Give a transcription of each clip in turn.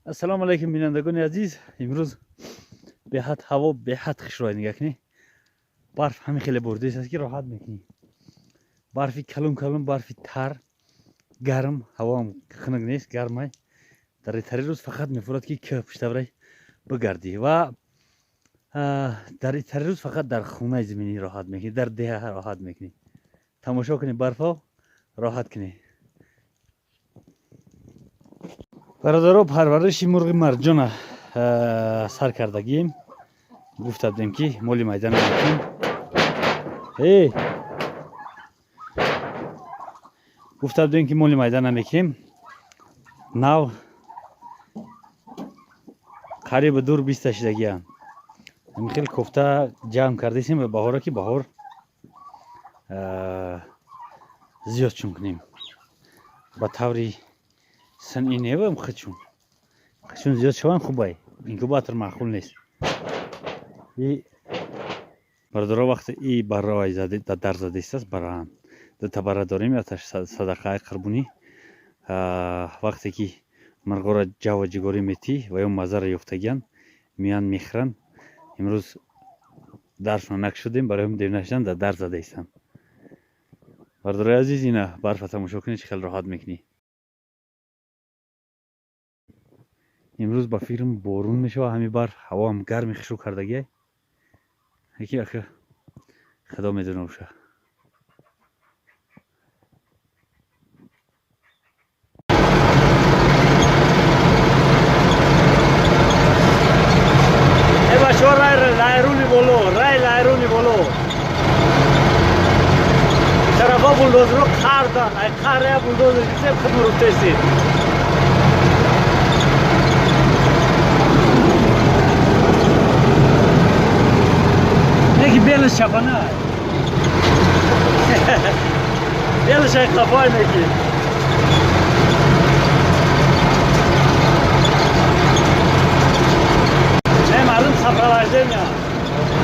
Ассалому алайкум бинандагони азиз. Имрӯз беҳад ҳаво беҳад хушрӯй нигоҳ кунед. Барф ҳамин хеле боридааст ки роҳат мекунӣ. Барфи калон калон, барфи тар, гарм, ҳавоам хунук нест, гармай. Дар итари рӯз фақат мефурад ки кӯҳ пуштаврай бигардӣ ва дар итари рӯз фақат дар хонаи заминӣ роҳат мекунӣ, дар деҳа роҳат мекунӣ. Тамошо кунӣ барфо, роҳат кунӣ. Бародаро, парвариши мурғи марҷона сар кардагием. Гуфта будем ки моли майда намекунем. Гуфта будем ки моли майда намекунем. Нав қарибу дур 20 шидагиям. Ҳамин хел кофта ҷамъ кардесем ва баҳора ки баҳор зиёд чун кунем. Ба таври сунъӣ невам хичун. Хичун зиёд шаванд хубай. Инкубатор маъқул нест. И бародаро, вақте и барраи дар задистаст бараан. Дута бара дорем, яташ садақаи қурбонӣ. Вақте ки мурғоро ҷаву ҷигорӣ метӣ ва ё маззаро ёфтагиян, меян мехӯранд. Имрӯз даршона накушудем, барои ҳам дев нашидан дар дар задаистанд. Бародарои азиз, ина барфа тамошо кунед, чӣ хел роҳат мекунӣ. Имрӯз ба фикрам борун мешавад ҳамин барф, ҳавоам гарми хушрӯ кардагиай. Яки ака худо медона уша. Э бачаҳо, рай лайруни боло, рай лайруни боло. Тарафа булдозерро қардан, ай қаря булдозер гирифтем, худмо руфтестем. Неки белиш чапана. Белиш ай қафой неки. Не мардум сопровождения.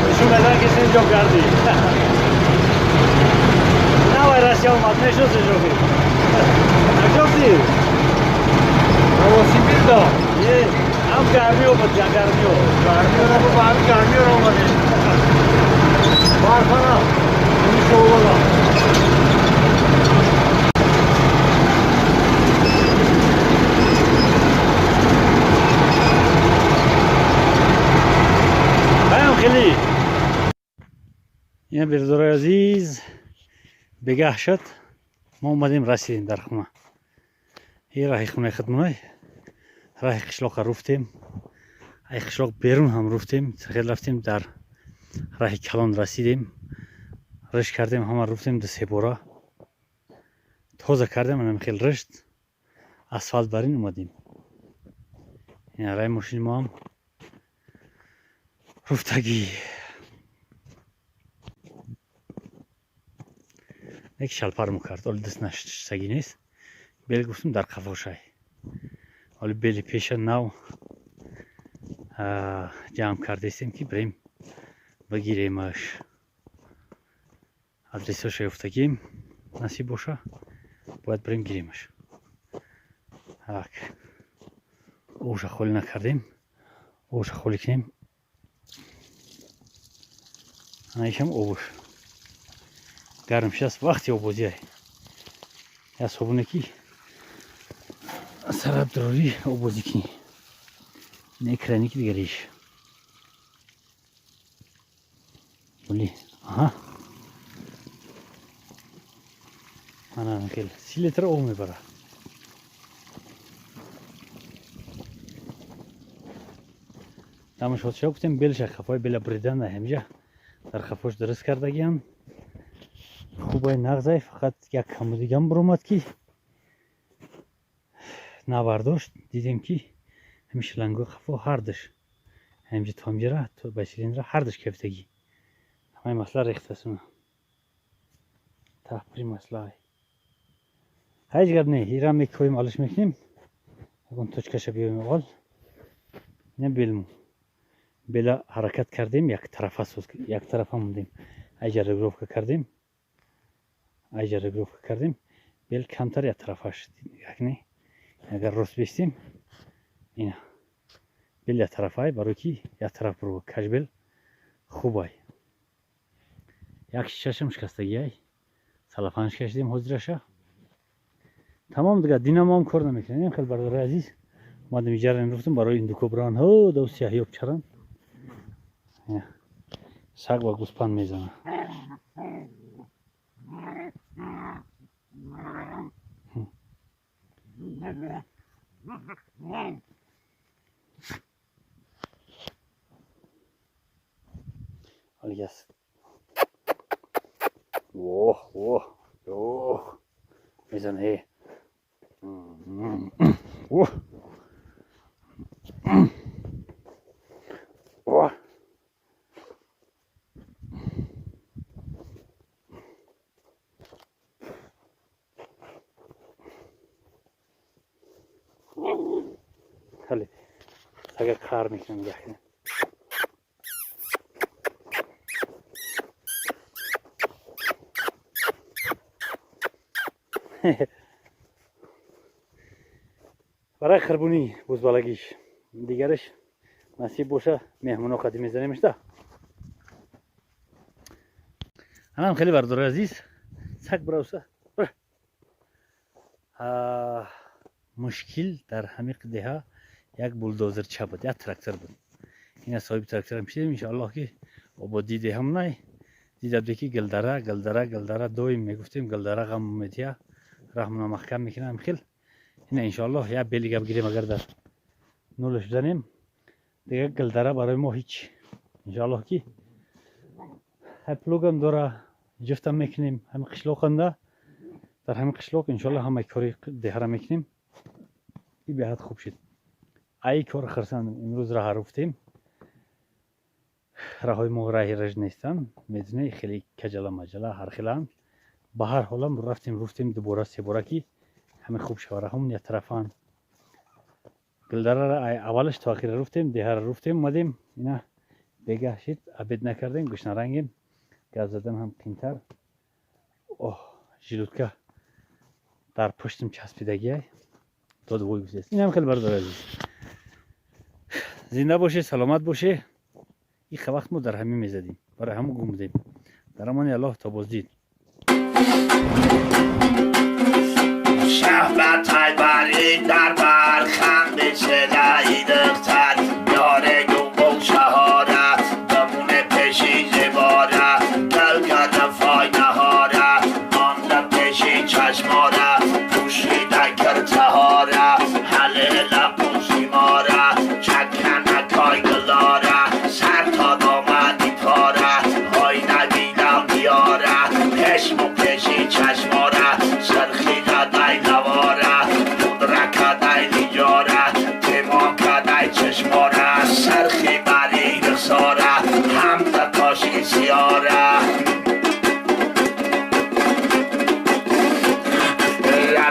Нишон медан ки сен ҷо гардӣ. Навай Россия омад, мешноси ҷоги. Наҷофти? Новосибирда. Е, ҳам гармио буд, я гармио. Гармио бо ҳам гармио омадем. Барфана. Иншоаллоҳ. Ҳам хеле. Ина биродарои азиз, бегаҳ шуд. Мо омадем, расидем дар хона. И раҳи хонаи худмонай. Раҳи қишлоқа руфтем. Ай қишлоқ берун ҳам руфтем. Хел рафтем, дар раҳи калон расидем. Ришт кардем, ҳама руфтем ду се бора. Тоза кардем, анам хел ришт. Асфалт барин омадем. Ина раҳи мошини мо ҳам руфтагӣ. Як шалпармо кард, оли даст наштагӣ нест. Бел гуфтум дар қафошай. Оли бели пеша нав ҷамъ кардестем ки бирем бигиремаш. Адресоша ёфтагим, насиб боша, бояд бирем гиремаш. Так. Оша холӣ накардем. Оша холӣ кунем. Анаишам обуш. Гарм шудааст, вақти обозиай. Я собуне ки сараб дурорӣ обозӣ кунӣ. Не краники дигариш. Оли, аҳа. Ана хел 30 литр об мебара. Тамошочиҳо гуфтем белша хафои бела буридан ҳамҷа дар хафош дуруст кардагиам. Хубай нағзай, фақат як камудигам буромад ки навардошт. Дидем ки ҳамин шлангои хафо ҳардуш ҳамҷа то ҳамҷара то ба силиндра ҳардуш кефтагӣ. Ҳамаи масъала рехтасуна. Таҳпури масъалаай. Ҳеҷ гап не, ира мекӯем, алиш мекунем. Ягон точкаша биёем аввал. Ина белму. Бела ҳаракат кардем, як тарафа соз, як тарафа мондем. Айҷа регулировка кардем. Айҷа регулировка кардем. Бел камтар як тарафа шуд. Як не. Агар рост бестем, ина. Бел яктарафай, барое ки як тараф бро кажбел хубай. Як шишашам шикастагиай, салафанш кашидем ҳозираша. Тамом, дига динамоам кор намекунем. Хел, бародари азиз, омадем иҷарам руфтем барои индуко бран. Ҳо, дав сияҳёб чаран. Саг ва гӯспанд мезана. Алгас. Воҳ, воҳ, воҳ. Мезана, э. Воҳ. Воҳ. Хеле сага қар мекунам, нигоҳ кунем. Барои қурбонӣ бузбалагиш, дигараш насиб боша, меҳмоно қадим мезанемш да. Анам хеле, бародари азиз, саг бирауса. Мушкил дар ҳамиқ деҳа як булдозерча буд, як трактор буд. Ина соҳиби тракторам шидем, иншоаллоҳ ки ободии деҳамонай дидабде ки гилдара, гилдара, гилдара доим мегуфтем, гилдара ғам метия, раҳмона маҳкам мекунам хел. Ина иншоаллоҳ як бели гап гирем, агар дар нулаш бизанем, дига гилдара барои мо ҳеч. Иншоаллоҳ ки плугам дора, ҷуфтам мекунем ҳами қишлоқанда, дар ҳами қишлоқ иншоаллоҳ ҳамаи кори деҳара мекунем. И беҳад хуб шуд. Ай кор хирсандем. Имрӯз раҳа руфтем. Раҳои мо раҳи раж нестанд, медонӣ, хеле каҷала маҷала ҳархелаанд. Ба ҳар ҳолам рафтем, руфтем дубора, себора, ки ҳаме хуб шава раҳамон яктарафаанд. Гилдарара аввалаш то ахира руфтем, деҳара руфтем, омадем. Ина бегаҳ шид, обед накардем, гушнарангем, гап задан ҳам қиинтар. Оҳ, желудка дар пуштим часпидагиай, дод вой гуфтааст. Инам хеле, бародари азиз, зинда боше, саломат боше. Иха вақт мо дар ҳамин мезадем, барои ҳамон гум будем. Дар амони Аллоҳ, то боздид. در بر خنده چلایی دختر یاره گم شهاره بمونه پیشی زباره دل کردم فای نهاره مانده پیشی چشماره پوشیده کرتهاره حله لپوشی ماره چکنه کای گلاره سر تا دامدی پاره های نبینم دیاره پشم و پیشی چشماره سرخی قدای نواره پودره کدای لیجاره تیما کدای چشماره سرخی بری رخساره هم تکاشی سیاره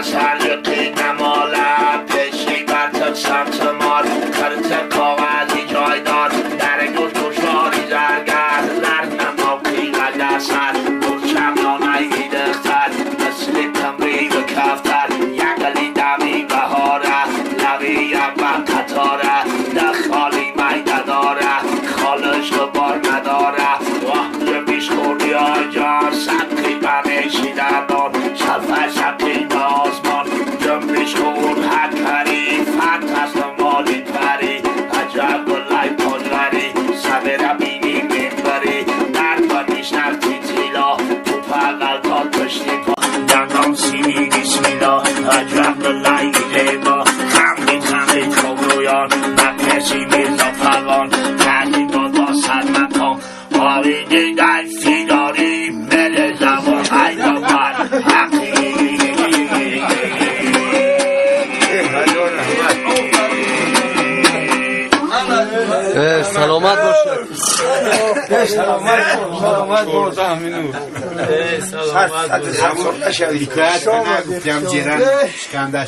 سرقی نماله پیشی برتق سمت مال خرط کاغذی جای دار در گوش گوشواری زرگر زر نماقی قدر سر برچم نانه ای دختر مثل تمری و کفتر یقلی دمی بهاره لبی اول قطاره دخالی میده داره خالش بار نداره واه بیش خوردی آی جان سبقی بنشی دردان شفه شقی به آسمان جنبش خورد حکری فت هست مالی پری عجب گلای پاجوری سبره بینی منبری در بنیش در تیتیلا تو پقل تا تشتی پا دندان سیمی بسم الله عجب گلای ایده خندید خندید خوبرویان بپرسی میرزا پروان تحلیل با صد مقام آریدی در فیداری مل زبان ایدا بر حقیقی. Саломат бошед. Саломат бош. Саломат бошед. Гуфтам ҷиран шиканда.